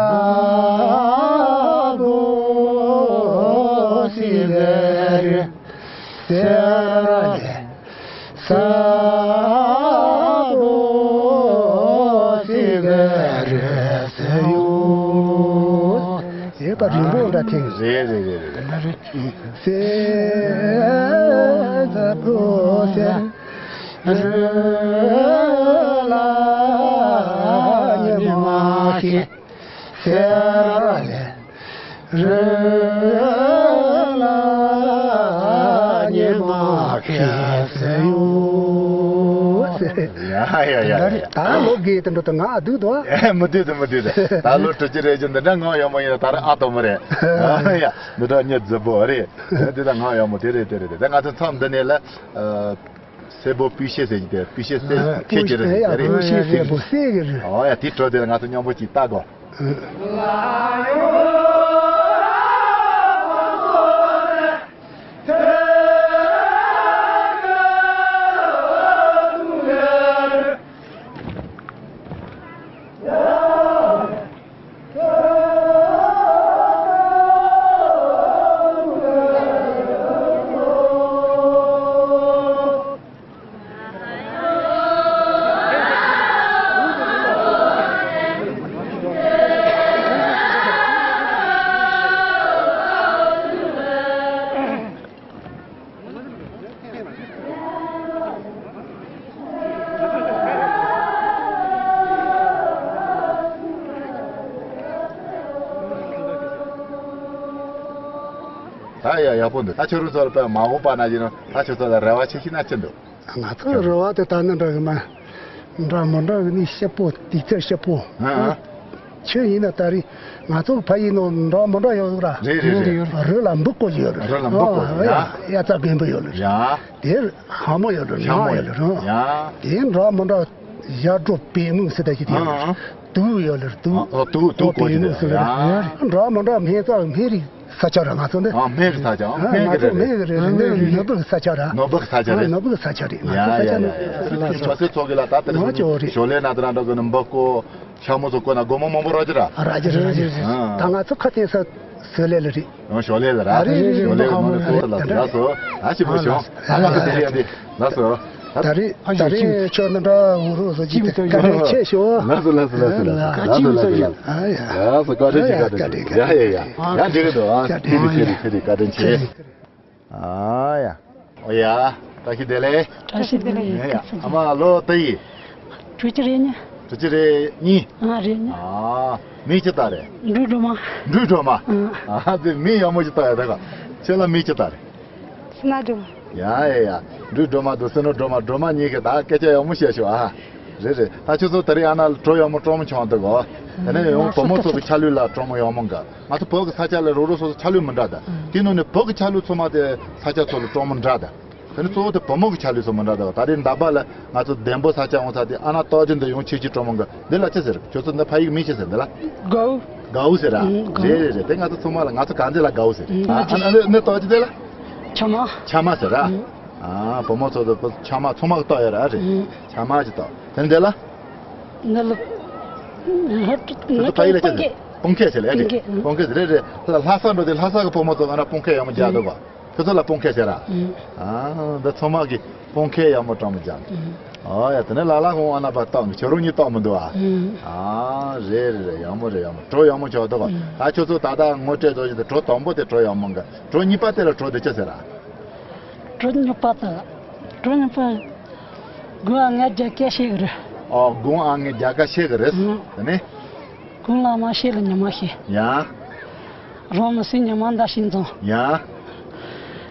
བོ་སི་ག་རི་སེ་ར་ལེ། ས་བོ་སི་ག་རི་སེ་ཡོ། ཡེ་ད་རིང་པོ་འདྲ་ཐེངས། རེད་རེད་རེད་རེད། སེ་ས་བོ་སེ། རི་ལ་ཉི་མ་ཤི་སེ་ར་ལེ། རི་ལ་ཉི་མ་ཤི་སེ་ཡོ། ཡ་ཡ་ཡ་ཡ། ད་ལོ་རྒས་དེ་འགྲོ་དང་ང་སྡུག་དོ། མི་སྡུག་དང་མི་སྡུག་དང་། ད་ལོ་དྲུག་ཅུ་རེ་བཞི་འདི་འདྲ་ངང་ཡོང་མ་ཡིན་ན་ད་ར་ཨ་དོ་མི་རེད། ཡ་འདི་འདྲ་མྱི་རྫི་པོ་རེད། འདི་ད་ངང་ཡོང་མོ་དེ་རེད་དེ་རེད་དེ། ད་ང་ཚོ་མཚམས་འདི་ནས་ལ། སེར་པོ་སྤུས་ཤེས་ཟེར་གྱི་དེ་སྤུས་ཤེས་སེ་ཁྱེད་ཀྱི་རེད་ཟེར་རེད། སྤུས་ཤེས་སེར་པོ་སེ་གི་རེད། ཨོ་ཡ་དེ་འགྲོ་དེ་ང་ཚོ་མཉམ་པོ་ཅིག་ལྟ་དགོ། ད་ཡ་ཡག་པོ་འདུག་ད་ཁྱོད་རང་ཚོ་ལ་དཔེ་མ་འོངས་པ་ན་ཡིན་ན་ད་ཁྱོད་ཚོ་ལ་རེ་བ་ཆེ་ཤོས་ན་ཅི་འདུག་ང་ཚོ་རེ་བ་དེ་ད་ནི་འདྲ་གི་མ། འདྲ་མི་འདྲ་གི་ནི་ཤེད་པོ་དུས་ཚོད་ཤེད་པོ། ཨ་ཨ། ཁྱོད་ཡིན་ན་ད་རེས་ང་ཚོ་ཕ་ཡུལ་ནང་འདྲ་མི་འདྲ་ཡོད་ར། རེད་རེད་རེད། རི་ལ་འབུ་རྐོ་ཡོད་རེད། རི་ལ་འབུ་རྐོ་ཡོད་ཡ། ཡ་ཙ་རྒན་པོ་ཡོད་རེད། ཡ། དེ་ཧ་མོ་ཡོད་རེད། ཧ་མོ་ནག་ཡོད་རེད། ཡ། དེ་འདྲ་མི་འདྲ་ཡ་སྒྲོ་པད་མོ་ཟེར་ད་ཅི་དེ་ཡོད་རེད། དུག་ཡོད་རེད་དུག་ཨ་ཨ་དུག་དུག་གོ་ཡི་པད་མོ་ཟེར་རེད། ཡ། འདྲ་མི་འདྲ་སྨན་རྩ་སྨན་རིགས། ས་ཆ་ར་ང་ཚོ་འདི། ཨ་སྨན་གྱི་ས་ཆ། ཨ་སྨན་ང་གྱི་ཚོ་རེད། སྨན་གྱི་རེད། འདི་ནོར་བུ་གི་ས་ཆ་ར། ནོར་བུ་གི་ས་ཆ། ཨ་རེད། ནོར་བུ་གི་ས་ཆ་རེད། ང་ཡ་ཚོ་ས་ཡ་ཆ་ཡ་ནོར་བུ་ཡ། གི་ས་ཆ་རེད། ང་ཚོ་ཚོ་གི་ལ་ད་དེ་ནོར་ཅོ་རེད། ཞོ་ལེ་ན་དེ་ར་འགྲོ་གི་ནི་འབུ་རྐོ་ཤ་མོ་ཚོ་རྐོ་ན་སྒོར་མོ་མང་པོ་རག་གི་ར། རག་གི་རེད། རག་གི་རེད། ཨ། ད་ང་ཚོ་ཁ་གཏད་ས་ཟོ་ལེ་ལ་རེད། ཨ་ཞོ་ལེ་ལ་ར། ཨ་རེད་རེད་རེད། ཞོ་ལེ་ལ་ནོར་ནི་ཚོ་ལ་ལ་སོ། ཨ་ཞི་བ་ཞོ། ཨ་ང་ཚོ་དེ་རེད་ཡ་དེ་ལ་སོ། ད་རེས་ད་རེས་ཁྱོད་འདི་འདྲ་འུ་རུ་བཟོ་ཅིག་བཀའ་དྲིན་ཆེ་ཞུ། ལགས་སོ་ལགས་སོ་ལགས་སོ་ལགས་སོ། ལགས་སོ་ལགས་སོ་ལགས་སོ། ཨ་ཡ། ལགས་སོ་བཀའ་དྲིན་ཆེ། བཀའ་དྲིན་ཆེ། ཡ་ཡ་ཡ། ཡ་འགྲིག་གི་འདུག་ཨ། ཆེ་རེ་ཆེ་རེ་ཆེ་རེ། བཀའ་དྲིན་ཆེ། ཨ་ཡ། ཨོ་ཡ། བཀྲ་ཤིས་བདེ་ལེགས། བཀྲ་ཤིས་བདེ་ལེགས། ཡ་ཡ། ཨ་མ་ལོ་དུ་ཡི། དྲུག་ཅུ་རེ་གཉིས། དྲུག་ཅུ་རེ་གཉིས། ཨ་རེ་གཉིས། ཨ། མིང་ཅི་ལྟ་རེད། འབྲུག་སྒྲོལ་མ། འབྲུག་སྒྲོལ་མ། ཨ། ཨ་དེ་མིང་ཡག་མོ་ཅིག་ལྟ་ཡ་ད་ག་ཁྱེད་ལ་མིང་ཅི་ལྟ་རེད། སི་ནོར་སྒྲོལ་མ། ཡ་ཡ་ཡ། འབྲུག་སྒྲོལ་མ་དང་སི་ནོར་སྒྲོལ་མ། སྒྲོལ་མ་གཉིས་ཀྱིས་ད་སྐད་ཆ་ཡག་མོ་བཤད་ཤོག་ཨ། རེད་རེད། ད་ཁྱོད་ཚོ་དེ་རིང་ཨ་ན་ལ་གྲོ་ཡག་མོ་སྤྲོ་མོ་བྱུང་འདུག་གོ། དེ་ནས་ཡང་བུ་མོ་ཚོ་གི་ཆ་ལུགས་ལ་སྤྲོ་མོ་ཡག་མོ་འགའ། ང་ཚོ་བོད་ཀྱི་ས་ཆ་ལ་རོ་རོ་སོ་སོ་ཆ་ལུགས་མི་འདྲ་ད། དེ་ནང་ནས་བོད་ཀྱི་ཆ་ལུགས་ཚང་མ་དེ་ས་ཆ་ཚོ་ལ་སྤྲོ་མོ་འདྲ་ད། དེ་ནས་གཙོ་བོ་དེ་བུ་མོ་གི་ཆ་ལུགས་ཚོ་མི་འདྲ་ད། ད་རེས་འདམ་པ་ལ་ང་ཚོ་འདན་པོ་ས་ཆ་འོང་ཚར་དེ་ཨ་ན་ཏོག་ཅན་དུ་ཡོང་ཆེ་ཆེ་སྤྲོ་མོ་འགའ། འདི་ལ་ཅི་ཟེར། ཁྱོད་ཚོ་འདི་ཕ་ཡིག་མིང་ཅི་ཟེར་འདི་ལ། གའུ། གའུ་ཟེར་ར། ཨང་། གའུ། རེད་རེད་རེད། དེ་ང་ཚོ་ཚང་མ་ལ་ང་ཚོ་གང་ཅི་ལ་གའུ་ཟེར། ཨང་། ཨ་ཨ་ཨ་ནི་ཏོག་ཅི་དེ་ལ། ཆ་མ། ཆ་མ་ཟེར་ར། ཨང་། ཨ་བུ་མོ་ཚོ་དེ་ཆ་མ་ཚང་མ་གི་ཏོག་ཡོད་ར་རེད། ཨང་། ཆ་མ་ཅི་ཏོག་དེ་འདི་ལ། འདི་ལ། ཁྱོད་ཚོ་ཕ་ཡིག་ལ་ཅི་ཟེར། སྤུང་སྐད་ཟེར་ལ་ཨེ་རེད། སྤུང་སྐད་ཟེར་རེད་རེད། ལྷ་ལྷ་ས་འགྲོ་དེ་ལྷ་ས་གི་བུ་མོ་ཚོ་ང་ར་སྤུང་སྐད་ཡག་མོ་རྒྱག་འདུག་ག་ཁྱོད་ཚོ་ལ་སྤུང་སྐད་ཟེར་ར། ཨང་། ཨ་འདི་ཚང་མ་གི་སྤུང་སྐད་ཡག་མོ་སྤྲོ་མོ་རྒྱག་ཨང་། ཨོ་ཡ། དེ་ནས་ལ་ལ་ཁོང་ཨ་ན་པ་ཏོག་ནི་ཁྱོད་རང་གཉིས་ཏོག་མི་འདུག་ཨ། ཨང་། ཨ་རེད་རེད་རེད། ཡག་མོ་རེད་ཡག་མོ། གྲོ་ཡག་མོ་ཆོག་འདུག་ག་ཨང་། ད་ཁྱོད་ཚོ་ད་ལྟ་ངོ་སྤྲོད་རྫོགས་ཀྱི་འདུག་གྲོ་དང་པོ་དེ་གྲོ་ཡག་མོ་འགའ། གྲོ་གཉིས་པ་དེ་ལ་གྲོ་དེ་ཅི་ཟེར་ར། གྲོ་གཉིས་པ་དེ། གྲོ་གཉིས་པ། དགུ་ང་རྒྱ་སྐད་ཤེས་གི་རེད། ཨོ། དགུང་ཨ་ངས་རྒྱ་གར་ཤེས་གི་རེད། ཨང་། དེ་ནས། དགུང་ལ་མ་ཤེས་ལ་ཉི་མ་ཤེས། ཡ། རང་མི་སྲིད་ཉི་མ་འདའ་ཞིག་འཛོམས། ཡ།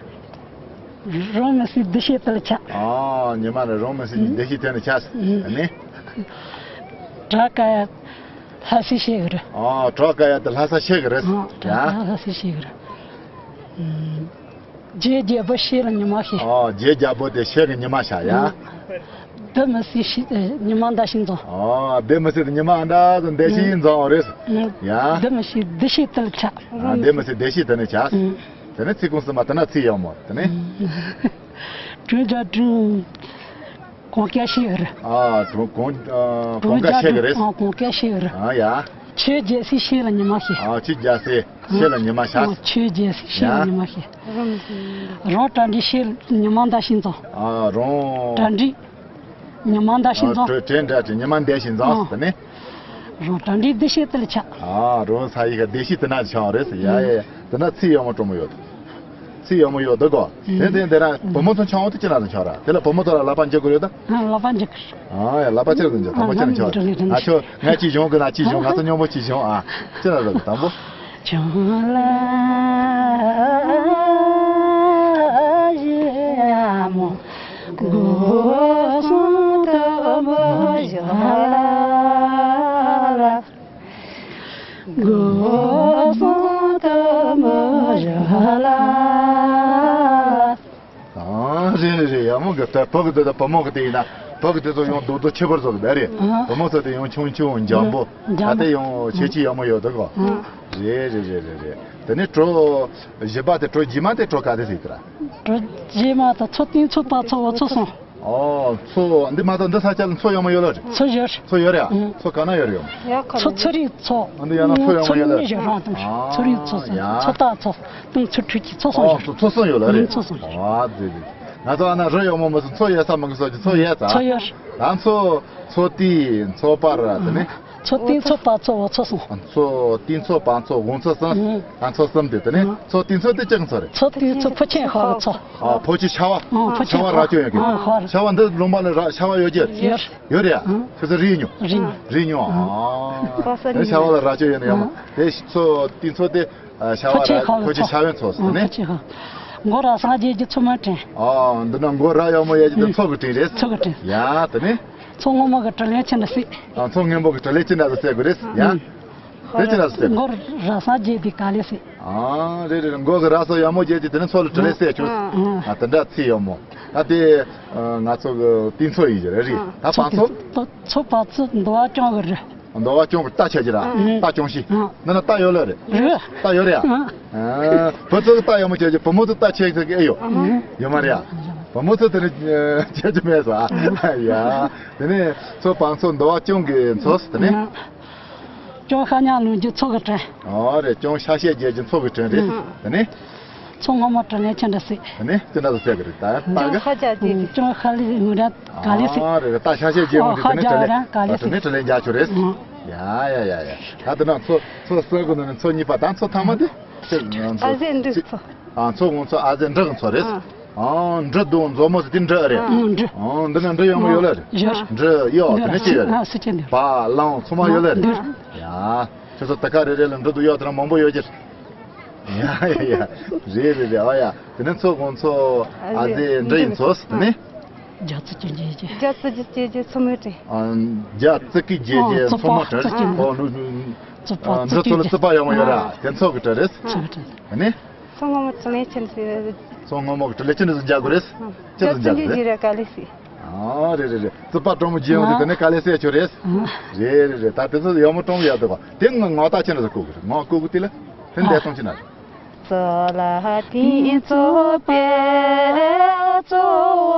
རང་མི་སྲིད་འདུ་ཤེས་དེ་ལ་ཆགས། ཨོ། ཉི་མ་ལ་རང་མི་སྲིད་ཀྱི་འདུ་ཤེས་དེ་ལ་ཆགས། ཨང་། དེ་ནས། བྲག་དཀར་ཡ་ལྷ་སའི་ཤེས་གི་རེད། ཨོ། བྲག་དཀར་ཡ་དེ་ལྷ་ས་ཤེས་གི་རེད། ཨང་། བྲག་ཡ། དཀར་ལྷ་སའི་ཤེས་གི་རེད། ཨང་། རྗེ་རྒྱལ་པོ་ཤེས་ལ་ཉི་མ་ཤེས། ཨོ། རྗེ་རྒྱལ་པོ་དེ་ཤེས་གི་ཉི་མ་ཤར་ཡ། ཨང་། འདི་མི་སྲིད་ཤི་ཉི་མ་འདའ་ཞིག་འཛོམས། ཨོ། འདི་མི་སྲིད་ཉི་མ་འདའ་ཟིན་འདའ་ཞིག་འཛོམས་རེད། ཨང་། ཡ། འདི་མི་སྲིད་འདུ་ཤེས་དེ་ལ་ཆགས། ཨ། འདི་མི་སྲིད་འདུ་ཤེས་དེ་ནས་ཆགས། ཨང་། དེ་ནས་ཚིག་ཀུན་གསུམ་པ་དེ་ན་ཚིག་ཡག་མོ་དེ་ནས། ཨང་། དྲུང་རྒྱ་དྲུང་། གོང་སྐད་ཤེས་གི་རེད། ཨ། གོང་གོང་ཨ། གོང་སྐད་ཤེས་གི་རེད། ཨ། གོང་སྐད་ཤེས་གི་རེད། ཨ་ཡ། ཆོས་རྒྱལ་སྲས་ཤེས་ལ་ཉི་མ་ཤེས། ཨ། ཆོས་རྒྱལ་སྲས་ཤེས་ལ་ཉི་མ་ཤར། ཨ། ཆོས་རྒྱལ་སྲས་ཤེས་ལ་ཉི་མ་ཤེས། ཡ། རང་གྲ་སྒྲིག་ཤེས་ལ་ཉི་མ་འདའ་ཞིག་འཛོམས། ཨ། རང་གྲ་སྒྲིག་ཉི་མ་འདའ་ཞིག་འཛོམས། གྲ་གྲ་འདྲ་ཅིག་ཉི་མ་འདའ་ཞིག་འཛོམས། ཨ། དེ་ནས། རང་གྲ་སྒྲིག་འདུ་ཤེས་དེ་ལ་ཆགས། ཨ། རང་ས་ཡི་ག་འདུ་ཤེས་དེ་ན་ཆགས་རེད། ཡ་ཡ་ཡ། དེ་ན་ཚིག་ཡག་མོ་དྲང་མོ་ཡོད། ཚིག་ཡག་མོ་ཡོད་འདུག་གོ། དེ་དེ་དེ་ར་བུ་མོ་ཚོ་འཆང་འོང་དུ་ཅི་ན་ཚོ་འཆང་ར། དེ་ལ་བུ་མོ་ཚོ་ལ་ལག་པ་འཇུ་དགོས་ཡོད་ད། ཨ། ལག་པ་འཇུ་དགོས། ཨ་ཡ། ལག་པ་ཅི་ལ་འཇུ། དང་པོ་ཅི་ལ་འཆང་ར། ཨ་ཁྱོད་ང་གཅིག་བྱུང་གི་ན་གཅིག་བྱུང་། ང་ཚོ་མཉམ་པོ་གཅིག་བྱུང་། ཨ། ཅི་ལ་ལ་དང་པོ། བྱང་ལ་ཡ་མོ་སྒོ་སྲུང་དུ་མོ་བཞག་ལ། སྒོ་སྲུང་དུ་མོ་བཞག་ལ། ཨ། རེད་རེད་རེད། ཡག་མོ་གི། ད་བུ་གི་དེ་དང་བུ་མོ་གི་དེ་ཡིན་ན། བུ་གི་དེ་ཚོ་ཡང་རྡོག་རྡོག་ཁྱད་པར་བཟོ་གི་ད་རེད། ཨ། བུ་མོ་ཚོ་དེ་ཡང་ཆུང་ཆུང་འཇམ་པོ། འཇམ་པོ། ད་དེ་ཡང་ཁྱད་ཆོས་ཡག་མོ་ཡོད་ད་གོ། ཨ། རེད་རེད་རེད་རེད་རེད། དེ་ནས་གྲོ་བཞི་པ་དེ། གྲོ་རྗེས་མ་དེ་གྲོ་ག་དེ་ཟེར་གི་ར། གྲོ་རྗེས་མ་དེ་མཚོ་སྟེང་མཚོ་བར་མཚོ་འོག་མཚོ་གསུམ། ཨོ། མཚོ་འདི་མ་གཏོགས་འདི་ས་ཆ་ལ་མཚོ་ཡག་མོ་ཡོད་ལ་རེད། མཚོ་ཡོད། མཚོ་ཡོད་རེད་ཨ། ཨང་། མཚོ་ག་ན་ཡོད་རེད་ཡོད། ཡ་ཁ་མཚོ་ལ་མཚོ་རིག་མཚོ། ཨ། འདི་ཡང་ན་མཚོ་ཡག་མོ་ཡོད་ལ་མཚོ་རིག་རང་དང་། ཨ། མཚོ་རིག་མཚོ་གསུམ། ཡ། མཚོ་རྟ་མཚོ་སྟོང་ཚོ་ཁྲུ་གཅིག་མཚོ་གསུམ་ཨོ། ཡོད། མཚོ་མཚོ་གསུམ་ཡོད་ལ་རེད། མཚོ་གསུམ་ཡོད། ཨ། རེད་རེད། ང་ཚོ་ཨ་ན་རི་ཡག་མོ་མ་སོང་མཚོ་ཡོད་ས་མ་གི་སོ་ཀྱི་མཚོ་ཡོད་ས། མཚོ་ཡོད། ད་མཚོ་མཚོ་ཏི་མཚོ་པར་དེ་ནི། མཚོ་ཏི་མཚོ་བར་མཚོ་འོག་མཚོ་གསུམ། མཚོ་ཏི་མཚོ་བར་མཚོ་འོག་མཚོ་གསུམ། ཨང་། ད་མཚོ་གསུམ་དེ་དེ་ནི། ཨང་། མཚོ་ཏི་མཚོ་དེ་ཅི་གི་མཚོ་རེད། མཚོ་ཏི་མཚོ་ཕོ་ཆེན་ཧ་གི་མཚོ། ཨ། ཕོ་ཆེན་ཤ་བ། ཨང་། ཕོ་ཆེན་ཤ་བ་ཧ་རྭ་ཅོ་ཡོད་གི། ཨང་། ཧ་རྭ། ཤ་བ་འདི་ལུང་པ་ལ་ར་ཤ་བ་ཡོད་ཀྱི། ཡོད། ཡོད་རེད་ཨ། ཨང་། ཁྱོད་ཚོ་རིག་མྱོང་། རིག་མྱོང་། རིག་མྱོང་། ཨང་། ཨ། པ་ས་དེ་ཤ་བ་ལ་རྭ་ཅོ་ཡོད་ནི་ཡོད་མ། ཨང་། དེ་མཚོ་ཏི་མཚོ་དེ་ཨ། ཤ་བ་ཕོ་ཆེན་ར་ཧ་ཕོ་ཆེན་མཚོ། ཤ་བའི་མཚོ་ཟེར་ཨང་། ནི། ཕོ་ཆེན་ཧ། མགོ་ར་སངས་རྒྱས་ཀྱི་མཚོ་མ་སྤྲིན། ཨ། འདི་ན་མགོ་ར་ཡག་མོ་ཡོད་ཀྱི་དེ་མཚོ་གི་སྤྲིན་རེད། མཚོ་གི་སྤྲིན། ཡ་དེ་ནི། མཚོ་སྔོན་མོ་གི་དྲིན་ལན་ཅི་འདྲ་གསོས། ཨ། མཚོ་སྔོན་མོ་གི་དྲིན་ལན་ཅི་འདྲ་གསོས་གི་རེད། ཡ། ཨང་། དེ་ཅི་འདྲ་གསོས་གི། མགོ་ར་སངས་རྒྱས་དེ་ག་ལེ་གསོས། ཨ། རེད་རེད་རེད། མགོ་གི་ར་སོ་ཡག་མོ་རྒྱས་ཀྱི་དེ་ནི་མཚོ་ལ་དྲིན་ལན་གསོས་ཆོག་ཨ། ཨ། དེ་འདྲ་ཚིག་ཡག་མོ། ད་དེ་ཨ། ང་ཚོ་གི་ཏི་མཚོ་ཡིན་གྱི་རེད། རེད། ད་བར་མཚོ། མཚོ་བར་མཚོ་འདུལ་བ་སྐྱོང་གི་རེད། འདུལ་བ་སྐྱོང་གི་རྟ་ཆགས་ཀྱི་ར། ཨང་། རྟ་སྐྱོང་ཤི། ཨང་། འདི་ན་རྟ་ཡོད་ལ་རེད། རེད། རྟ་ཡོད་རེད་ཨ། ཨང་། ཨ། བུ་ཚོ་གི་རྟ་ཡག་མོ་ཆགས་ཀྱི། བུ་མོ་ཚོ་རྟ་ཆགས་ཀྱི་ཨེ་ཡོད། ཨང་། ཡོད་མ་རེད་ཨ། བུ་མོ་ཚོ་དེ་ནི་ཆགས་ཀྱི་མེད་ས། ཡ། དེ་ནས་མཚོ་བར་མཚོ་འདུལ་བ་སྐྱོང་གི་མཚོ་དེ་ནས། ཨང་། སྐྱོང་ཤ་ཉག་ལུང་གི་མཚོ་གི་སྤྲིན། ཨོ་རེད། སྐྱོང་ཤ་ཤེད་རྒྱས་ཀྱི་མཚོ་གི་སྤྲིན་རེད། ཨང་། དེ་ནས། མཚོ་སྔོན་མོ་དྲིན་ལན་ཅི་འདྲ་གསོས། དེ་ནས་ཅི་འདྲ་གསོས་གི་རེད་ད། ད་གི། སྐྱོང་ཤ་རྒྱས་ཀྱི། སྐྱོང་ཤ་ལི་ངུ་ར་ག་ལེ་གསོས། ཨ་རེད། ད་ཤ་ཤེད་རྒྱས་མོ་དེ་དེ་ནས་དྲིན་ལན། ཨོ་ཤ་རྒྱས་ར་ག་ལེ་གསོས། དེ་ནས་དྲིན་ལན་རྒྱག་ཆོག་རེད། ཨང་། ཡ་ཡ་ཡ་ཡ། ད་དེ་ན་མཚོ་མཚོ་གསར་གོ་ནས་མཚོ་གཉིས་པ་ད་མཚོ་ཐ་མ་དེ། ཨ་ཟེ་འབྲུག་མཚོ། ཨ། མཚོ་སྔོན་མཚོ་ཨ་ཟེ་འབྲུག་མཚོ་རེད། ཨང་། ཨང་། འབྲུ་དང་མཛོ་མོ་ཟེར་དེ་འབྲུ་རེད། ཨང་། འབྲུ། ཨང་། འདི་ན་འབྲུ་ཡག་མོ་ཡོད་ལ་རེད། ཡོད། འབྲུ་གཡོག་དེ་ནས་ཅི་ཡོད་རེད། ཨ་སུ་ཅི་འདུག་བ་ལང་ཚང་མ་ཡོད་ལ་རེད། ཡ། ཁྱོད་ཚོ་ད་ག་རེ་རེད་ལ་འབྲུ་དང་གཡོག་དེ་ན་མང་པོ་ཡོད་ཀྱི། ཡ་ཡ་ཡ། རེད་རེད་རེད། ཨ་ཡ། དེ་ནས་མཚོ་སྔོན་མཚོ་ཨ་ཟེ་འབྲུ་ཡི་མཚོ་ཟེར་དེ་ནས། རྒྱ་ཚ་ཅན་གྱི་རྒྱ། རྒྱ་ཚ་ཅན་གྱི་མཚོ་མོ་སྤྲིན། ཨ། རྒྱ་ཚ་གི་རྒྱལ་གྱི་མཚོ་མོ་སྤྲིན། ཨོ་ནུ། ཨ། འདི་ཚོ་ལ་རྩིག་པ་ཡག་མོ་ཡོད་ར། དེ་མཚོ་གི་སྤྲིན་རེད། མཚོ་གི་སྤྲིན། ཨ་ནི། མཚོ་སྔོན་མོ་དྲིན་ལན་ཅི་འདྲ་གསོས། མཚོ་སྔོན་མོ་གི་དྲིན་ལན་ཅི་འདྲ་གསོས་རྒྱག་དགོས་རེད། ཅི་འདྲ་གསོས་རྒྱག་དགོས་རེད། རྒྱ་ཚ་གི་རྒྱལ་ར་ག་ལེ་གསོས། ཨ་རེད་རེད་རེད། རྩིག་པ་དྲང་མོ་རྒྱས་ཡོང་དུས་དེ་ནས་ག་ལེ་གསོས་ཆོག་རེད། རེད་རེད་རེད། ད་དེ་ཚོ་ཡག་མོ་དྲང་མོ་ཡག་འདུག་ག་དེ་ངོ་ངོ་ད་ཅི་འདྲ་གསོས་གོ་གི་རེད། ངོ་གོ་གི་དེ་ལ། དེ་འདྲ་གཏོང་ཅི་ན། ཚོ་ལ་དེ་ཚོ་པའི་གཙོ་བོ་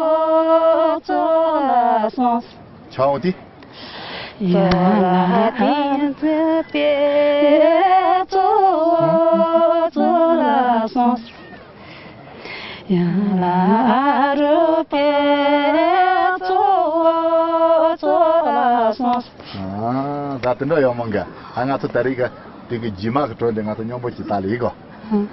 གཙོ་ལ་སོང་། ཆའོ་དེ། ཡ་ལ་དེ་ཚོ་པའི་གཙོ་བོ་གཙོ་ལ་སོང་། ཡ་ལ་རུ་པའི་གཙོ་བོ་གཙོ་ལ་སོང་། ཨ། ད་དེ་འདྲ་ཡག་མོ་འགའ། ཨ། ང་ཚོ་ད་རེས་ག་དེ་གི་རྗེས་མ་གི་གྲོས་འདི་ང་ཚོ་སྙོམས་པོ་ཅིག་ད་ལས་གོ། ཨ།